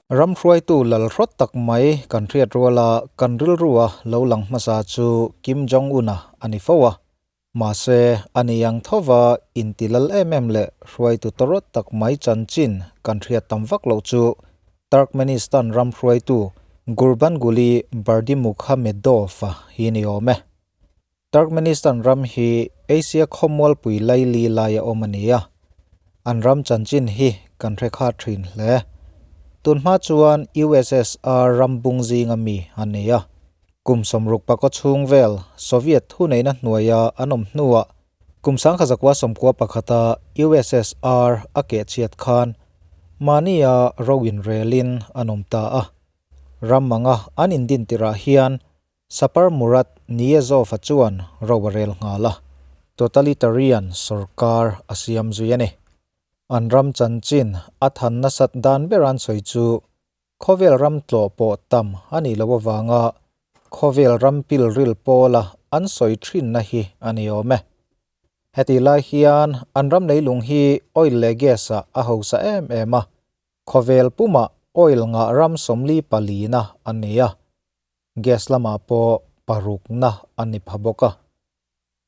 Ram hruaitu lal hrawt tak mai kan hriat ruala kan rilrua lo lang hmasa chu Kim Jong-un-a a ni fo a. Mahse, a ni ang thova inti lal em em leh hruaitu tawrawt tak mai chanchin kan hriat tam vak loh chu Turkmenistan ram hruaitu Gurbanguly Berdymukhamedov-a hi ni awm e. Turkmenistan ram hi Asia khawmualpui laili laia awm a ni a, an ram chanchin hi kan hre khat thin hle. Tunhma chuan USSR ram bung zinga mi a ni a, kum 60 pakaw chhung vel Soviet thuneihna hnuaia an awm hnuah kum 1991 USSR a kehchhiat khan mahnia ro inrelin an awm ta a. Ram anga an indin tirah hian Sapar Murat Niyazov-a chuan ro a rel nghal a, totalitarian sorkar a siam zui a ni. An ram chanchin a than nasat dan ber an sawi chu khawvel ram tlawh pawh tam a nih loh avanga khawvel ram pilril pawla an sawi thinna hi a ni awm e. Hetih lai hian an ram leilung hi oil leh gas-ah a hausa em em a, khawvel pumah oil ngah ram 44-na a ni a. Gas lamah pawh parukna a ni pha bawk a.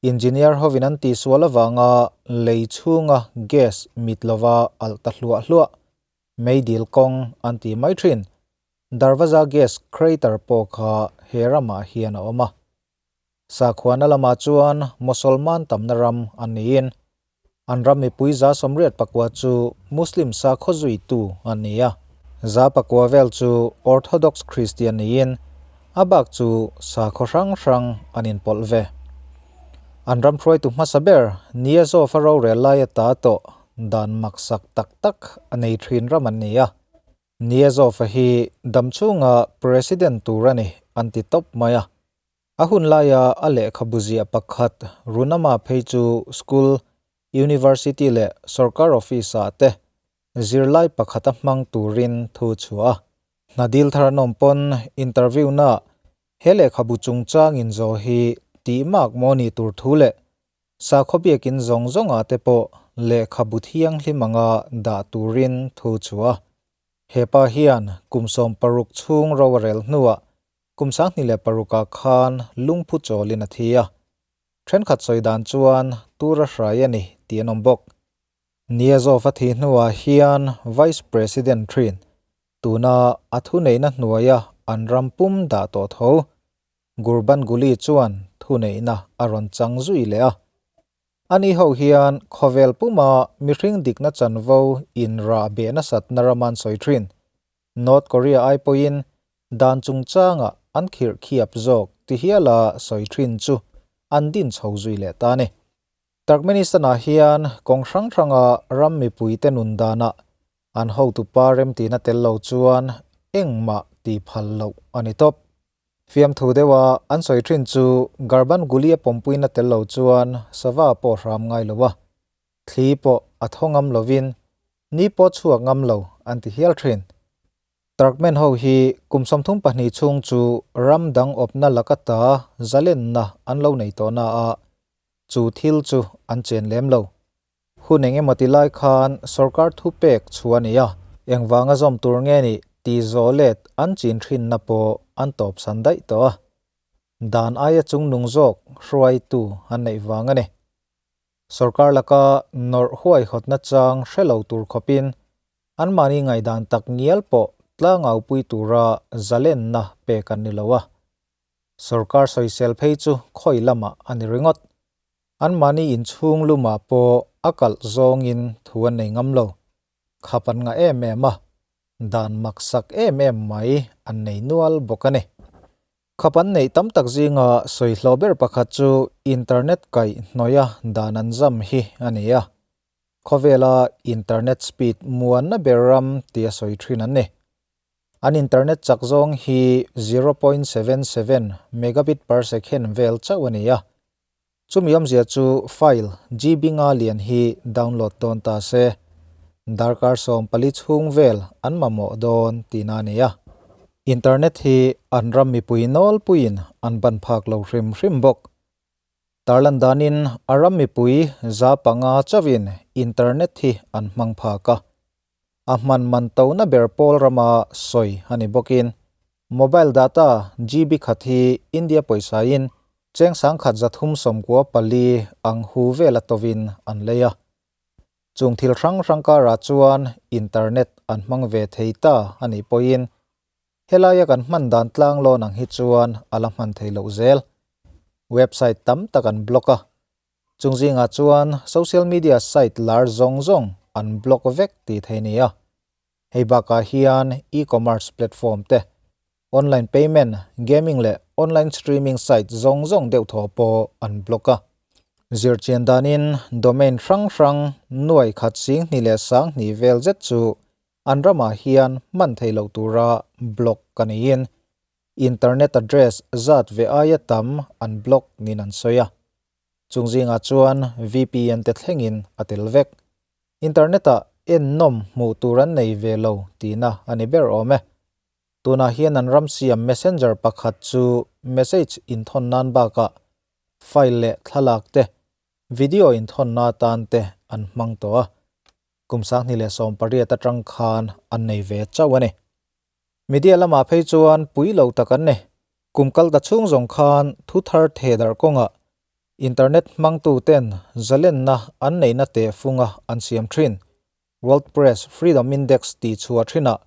Engineer hovin an tihsual avanga lei chhunga gas mit lova alh ta hluah hluah, meidil kawng an tih mai thin. Darvaza gas crater pawh kha he ramah hian a awm a. Sakhuana lamah chuan Mosolman tamna ram an niin an ram mipui 84 chu Muslim sakhaw zuitu an ni a. 9% vel chu Orthodox Christian niin a bak chu sakhaw hrang hrang an inpawlh ve. An ram hruaitu hmasa ber Niyazov a rorel laia ta tawh dan maksak tak tak a nei thin ram an ni a. Niyazov-a hi damchhunga President tur a ni an ti tawp mai a. A hun laia a lehkhabu ziah pakhat Runama phei chu school, university leh sorkar office-ah te zirlai pakhata hmang turin thu chhuah a. Hna dil thar an awm pawn interview-naah he lehkhabu chungchang inzawh hi tih mak maw ni tur thu leh sakhaw biakin zawng zawngah te pawh lehkhabu thianghlim anga dah turin thu chhuah a. He pa hian kum 60 chhung ro a rel hnuah Kum 2006-ah khan lungphu chawlin a thi a, thenkhat sawi dan chuan tur a hrai a ni tih an awm bawk. Niyazov a thih hnuah hian Vice President thin, tuna a thuneihna hnuaia an ram pum dah tawh tho, Gurbanguly chuan thuneihna a rawn chang zui leh a. Ani ho hian khawvel puma mihring dikna chanvo inrah beh nasatna ram an sawi thin. North Korea ai pawhin dan chungchanga an khirh khiap zawk ti hiala sawi thin chu an din chho zui leh ta a ni. Turkmenistan-ah hian kawng hrang hranga ram mipuite nun danah an hotupa remtina tel lo chuan engmah ti phal loh a ni tawp. Fiamthu deuha an sawi thin chu Gurbanguly-a pawmpuina tel lo chuan sava pawh hram ngai lo a, thli pawh a thaw ngam lovin ni pawh chhuak ngam lo an ti hial thin. Turkmen ho hi kum 32 chhung chu ram dang awpna laka ta zalenna an lo nei tawh na a, chu thil chu an chen lem lo. Hun eng emaw ti lai khan sorkar thu pek chu a ni a, engvanga zawm tur nge ni ti zawh let an chin thinna pawh an tawp san daih tawh a. Dan aia chungnung zawk hruaitu an neih vang a ni. Sorkar laka nawrh huaihawtna chang hre lo tur khawpin anmahni ngaihdan tak ngial pawh tlangaupui tura zalenna pek an ni lo a. Sorkar sawisel phei chu khawi lamah a ni ringawt. Anmahni inchhung lumah pawh a kalh zawngin thu an nei ngam lo. Khap an ngah em em a, dan maksak em em mai an nei nual bawk a ni. Khap an neih tam tak zinga sawi hlawh ber pakhat chu internet kaih hnawih a dan an zam hi a ni a. Khawvela internet speed muanna ber ram tia sawi thin an ni. An internet chak zawng hi 0.77 megabit per second vel chauh a ni a. Chumi awmzia chu file GB nga lian hi download dawn ta se, darkar 14 chhung vel an mamawh dawn tihna a ni a. Internet hi an ram mipui nawlpuiin an ban phak lo hrim hrim bawk. Tarlan danin a ram mipui 5% chauhin internet hi an hmang phak a. A hman man tona ber pawl rama sawi a ni bawkin mobile data GB khat hi India pawisain cheng 1394 ang hu vela tovin an lei a. Chung thil hrang hrang karah chuan internet an hmang ve thei ta a nih pawhin helaia kan hman dan tlang lawn ang hi chuan a la hman thei loh zel. Website tam tak an block a, chung zingah chuan social media site lar zawng zawng an block vek tih thei nia. Hei bakah hian e-commerce platform te, online payment, gaming leh online streaming site zawng zawng deuh thaw pawh an block a. Zirchian danin domain hrang hrang nuai khat 20,020 vel zet chu an ramah hian hman thei loh tura block ka niin internet address zat ve aia tam an block niin an sawi a. Chung zingah chuan VPN te thlengin a tel vek. Internet-ah ennawm hmuh tur an nei ve lo tihna a ni ber awm e. Tunah hian an ram siam messenger pakhat chu message inthawn nan bakah file leh thlalak te, video inthawnna atan te an hmang tawh a. Kum 2018 atang khan an nei ve chauh a ni. Media lamah phei chuan pui lo tak an ni. Kum kal ta chhung zawng khan thu thar thehdarh kawngah internet hmangtu ten zalenna an neihna tehfunga an siam thin. World Press Freedom Index tih chhuah thinah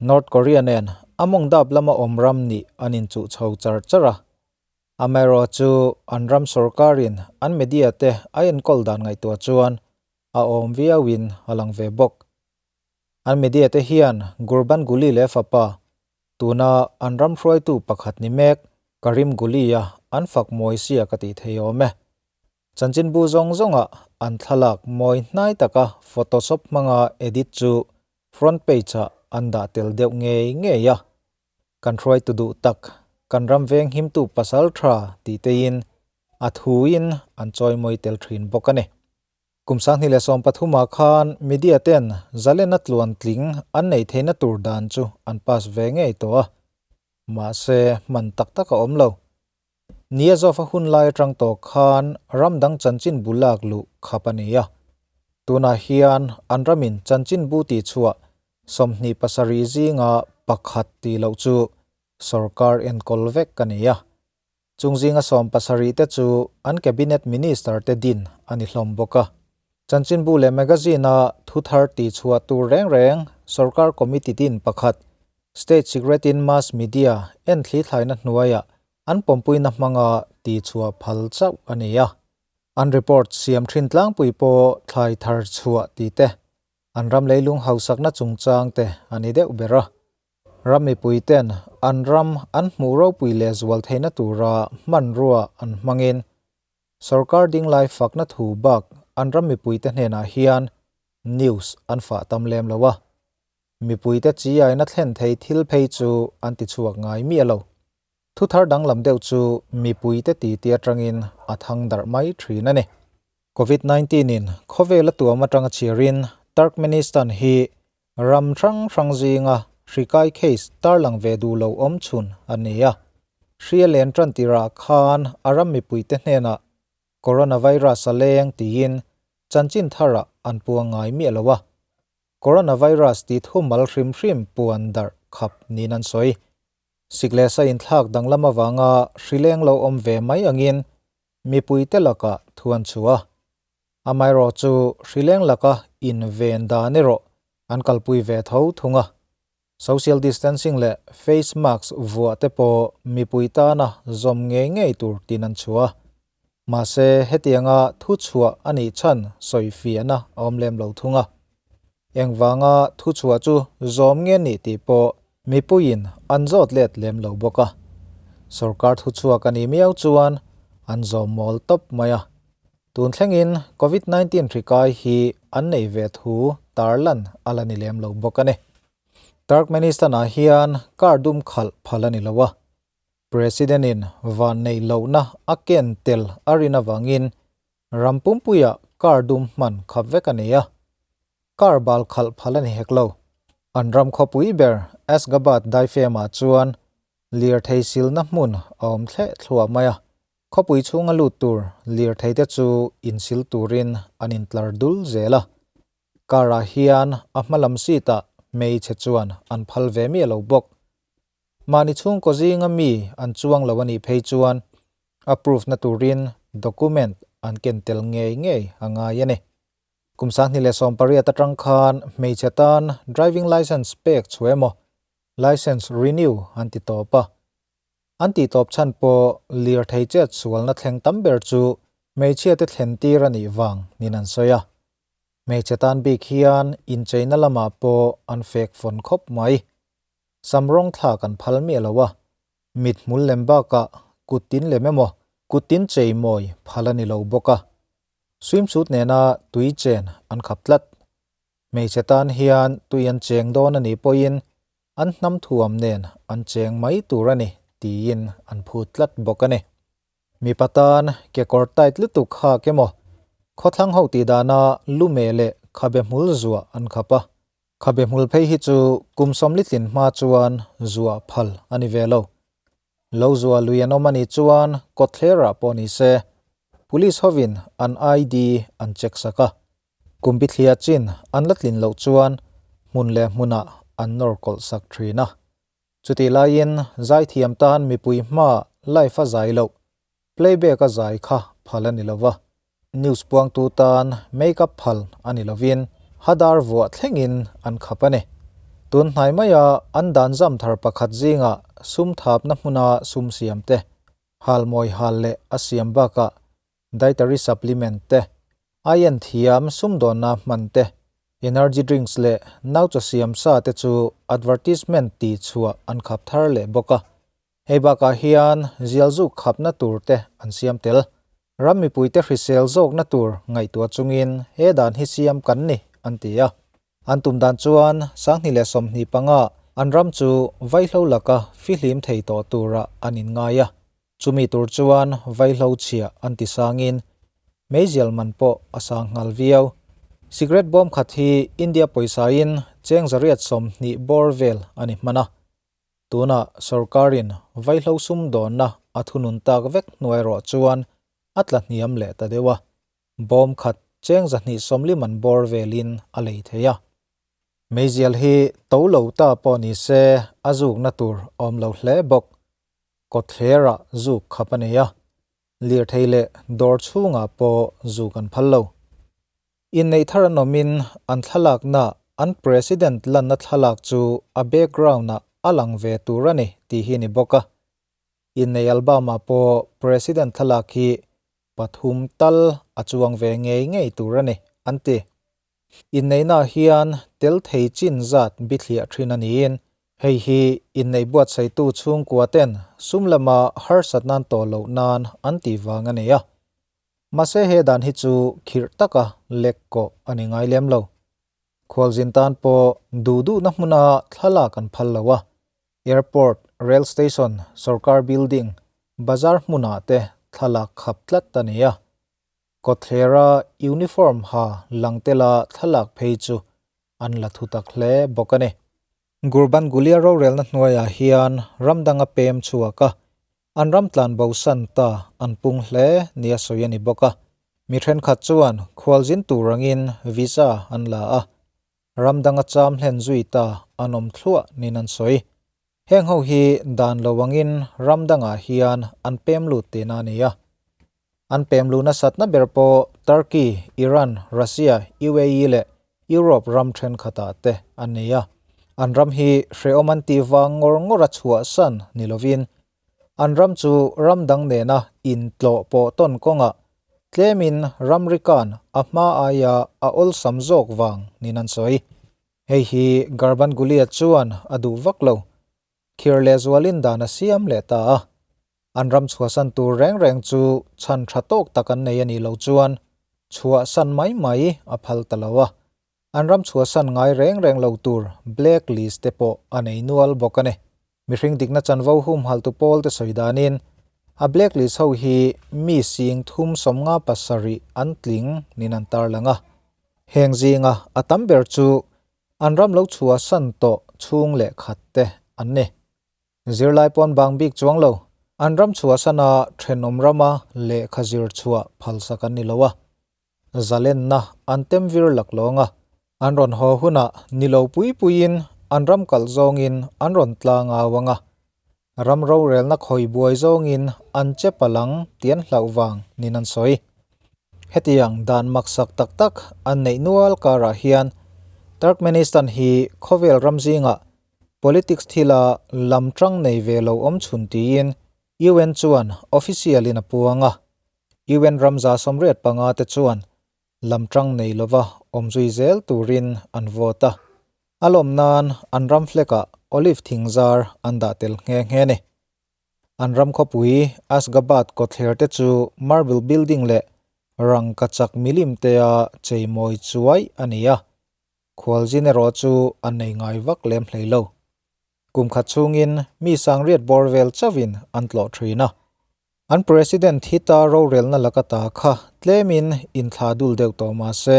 North Korea nen a mawng dap lama awm ram nih an inchuh chho char char a. Amaherawh chu an ram sorkarin an media te a enkawl dan ngaihtuah chuan a awm viauin a lang ve bawk. An media te hian Gurbanguly leh fapa, tuna an ram hruaitu pakhat ni mek Karim Guli-a an fak mawi sia ka tih thei awm e. Chanchinbu zawng zawngah an thlalak mawi hnai taka Photoshop hmanga edit chu front page-ah an dah tel deuh ngei ngei a. Kan hruaitu duh tak, kan ram veng himtu pasal tha tih teiin a thuin an chawimawi tel thin bawk a ni. Kum 2013ah khan media ten zalena tluan tling an neih theihna tur dan chu an pass ve ngei tawh a, mahse hman tak tak a awm lo. Niyazov-a hun lai atang tawh khan ram dang chanchinbu lak luh khap a ni a. Tunah hian an ramin chanchinbu tihchhuah 27 zinga pakhat tih loh chu sorkar enkawl vek a ni a. Chung zinga 70 te chu an cabinet minister te din a ni hlawm bawk a. Chanchinbu leh magazine-a thu thar tihchhuah tur reng reng sorkar committee din pakhat State Secret in Mass Media en thlithlaina hnuaiah an pawmpuina hmanga tihchhuah phal chauh a ni a. An report siam thin tlangpui pawh thlai thar chhuah tih te, an ram leilung hausakna chungchang te a ni deuh ber a. Ram mipui ten an ram an hmuh ropui leh zual theihna tura hmanrua an hmangin sorkar dinglai fakna thu bak an ram mipuite hnenah hian news an fah tam lem lo a. Mipuite chi aina thlen thei thil phei chu an ti chhuak ngai miah lo. Thu thar danglam deuh chu mipuite titi atangin a thang darh mai thin a ni. Covid 19 in khawvel a tuam atanga chhiarin Turkmenistan hi ram hrang hrang zinga hri kai case tarlang ve duh lo awm chhun a ni a. Hri a len tan tirah khan a ram mipuite hnenah coronavirus a leng tiin chanchin tharah an puang ngai miah lo a. Coronavirus tih thumal hrim hrim puan darh khap niin an sawi. Sik leh sa inthlak danglam avanga hri leng lo awm ve mai angin mipuite lakah thu an chhuah a. Amaherawh chu hri leng laka inven dan erawh an kalpui ve tho thung a. Social distancing leh face mask vuah te pawh mipui tana zawm ngei ngei tur tin an chhuah a. Mahse hetianga thu chhuah a nih chhan sawi fiahna a awm lem lo thung a. Engvanga thu chhuah chu zawm nge nih tih pawh mipuiin an zawt let lem lo bawk a. Sorkar thu chhuak a nih miau chuan an zawm mawl tawp mai a. Tun thlengin Covid 19 hri kai hi an nei ve thu tarlan a la ni lem lo bawk a ni. Turkmenistan-ah hian car dum khalh phal a ni lo a. President-in van neih lohna a ken tel a rin avangin ram pumpuiah car dum hman khap vek a ni a. Car bal khalh phal a ni hek lo. An ram khawpui ber Ashgabat daifemah chuan lirthei silna hmun a awm thleh thluah mai a. Khawpui chhunga lut tur lirthei te chu insil turin an intlar dul zel a. Car-ah hian a hma lam seat-ah hmeichhe chuan an phal ve miah lo bawk. Mahni chhungkaw zinga mi an chuang lo a nih phei chuan a proof na turin document an ken tel ngei ngei a ngai a ni. Kum 2018 atang khan hmeichhe tan driving licence pek chhuah emaw licence renew an ti tawp a. An tih tawp chhan pawh lirthei chet sualna thleng tam ber chu hmeichhiate thlen tir a nih vang niin an sawi a. Hmeichhe tan bik hian incheina lamah pawh an fek fawn khawp mai. Sam rawng thlak an phal miah lo a, mit hmul lem bakah kut tin lem emaw kut tin chei mawi phal a ni lo bawk a. Swimsuit nena tui chen an khap tlat. Hmeichhe tan hian tui an cheng dawn a nih pawhin an hnam thuam nen an cheng mai tur a ni tiin an phut tlat bawk a ni. Mipa tan kekawr tight lutuk hak emaw khawthlang ho tih dana lume leh khabe hmul zuah an khap a. Khabe hmul phei hi chu kum sawmli tlin hma chuan zuah phal a ni ve lo. Lo zuah lui an awm a nih chuan kawtthlerah pawh ni se Police hovin an ID an check sak a. Kum bithliah chin an la tlin loh chuan hmun leh hmunah an nawr kawlh sak thin a. Chutih laiin zaithiam tan mipui hmaah live a zai loh, playback a zai kha phal a ni lo va. News puangtu tan make-up phal a ni lovin hadar vuah thlengin an khap a ni. Tun hnai maia an dan zam thar pakhat zingah sum thapna hmuna sum siam te, halmawi hal leh a siam bakah dietary supplement te, aian thiam sumdawnna hman te, energy drinks leh nauchaw siam sa te chu advertisement tih chhuah an khap thar leh bawk a. Hei bakah hian zialzuk khapna tur te an siam tel. Ram mipuite hrisel zawkna tur ngaihtuah chungin he dan hi siam kan ni, an ti a. An tum dan chuan 2025 an ram chu vaihlo laka fihlim thei tawh turah an inngai a. Chumi tur chuan vaihlo chhia an ti sangin meizial man pawh a sang nghal viau. Cigarette bawm khat hi India pawisain cheng 820 bawr vel a ni hman a. Tunah sorkarin vaihlo sumdawnna a thunun tak vek hnuai erawh chuan a tla hniam leh ta deuh a. Bawm khat cheng 240 man bawr velin a lei thei a. Meizial hi to lo ta pawh ni se a zukna tur awm lo hle bawk. Kawtthlerah zuk khap a nei a, lirthei leh dawr chhungah pawh zuk an phal lo. Inneih thar an awmin an thlalakna an President lanna thlalak chu a background-ah a lang ve tur a ni tih hi a ni bawk a. Inneih album-ah pawh President thlalak hi pathum tal a chuang ve ngei ngei tur a ni, an ti. Inneihnaah hian tel thei chin zat bithliah thin a niin, hei hi inneih buatsaihtu chhungkua ten sum lama harsat nan tawh loh nan an tih vang a nei a. Mahse he dan hi chu khirh taka lek kawh a ni ngai lem lo. Khualzin tan pawh duh duhna hmuna thlalak an phal lo a, airport, rail station, sorkar building, bazar hmunah te thlalak khap tlat a ni a. Kawthlera uniform ha lang tela thlalak phei chu an la thu tak hle bawk a ni. Gurbanguly rorelna hnuaiah hian ram danga pem chhuak a, an ram tlan bosan ta an pung hle nia sawi a ni bawk a. Mi thenkhat chuan khualzin tur angin visa an la a, ram danga cham hlen zui ta an awm thluah niin an sawi. Heng ho hi dan lo angin ram dangah hian an pem lut tihna a ni a. An pem luh nasatna ber pawh Turkey, Iran, Russia, UAE leh Europe ram thenkhatah te an ni a. An ram hi hrehawm an tih vang ngawr ngawr a chhuahsan ni lovin an ram chu ram dang nena intlawh pawh tawn kawngah tlemin ramrikan a hma aia a awlsam zawk vang niin an sawi. Hei hi Gurbanguly chuan a duh vak lo. Khir lehzualin dan a siam leh ta a. An ram chhuahsan tur reng reng chu chhan tha tawk tak an nei a nih loh chuan chhuahsan mai mai a phal ta lo a. An ram chhuahsan ngai reng reng lo tur black list te pawh a nei nual bawk a ni. Mihring dikna chanvo humhaltu pawl te sawi danin a black list ho hi mi sing thum 57 an tling niin an tarlang a. Heng zinga a tam ber chu an ram lo chhuahsan tawh chhung leh khat te an ni. Zirlai pawn bang bik chuang lo, an ram chhuahsana thenawm rama lehkha zir chhuah phalsak an ni lo a, zalenna an tem vir lak lawng a. An rawn haw hunah ni lo pui puiin an ram kalh zawngin an rawn tlang au ang a, ram rorelna khawi buai zawngin an che palh ang tih an hlauh vang niin an sawi. Hetiang dan maksak tak tak an neih nual karah hian Turkmenistan hi khawvel ram zingah politics thila lam tang nei ve lo awm chhun tiin UN chuan official in a puang a, UN ram 85 te chuan lam tang nei lova awm zui zel turin an vote a, a lawm nan an ram flag ah olive thing zar an dah tel nghe nghe a ni. An ram khawpui Ashgabat kawtthler te chu marble building leh rangkachak milim te a cheimawi chuai a ni a, khualzin erawh chu an nei ngai vak lem hlei lo. Kum khat chhungin mi sangriat bawr vel chauhin an tlawh thin a. An President hi ta rorelna laka ta kha tlemin inthla dul deuh tawh mah se,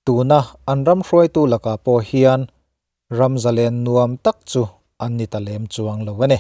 tuna an ram hruaitu lakah pawh hian ram zalen nuam tak chu an ni ta lem chuang lo a ni.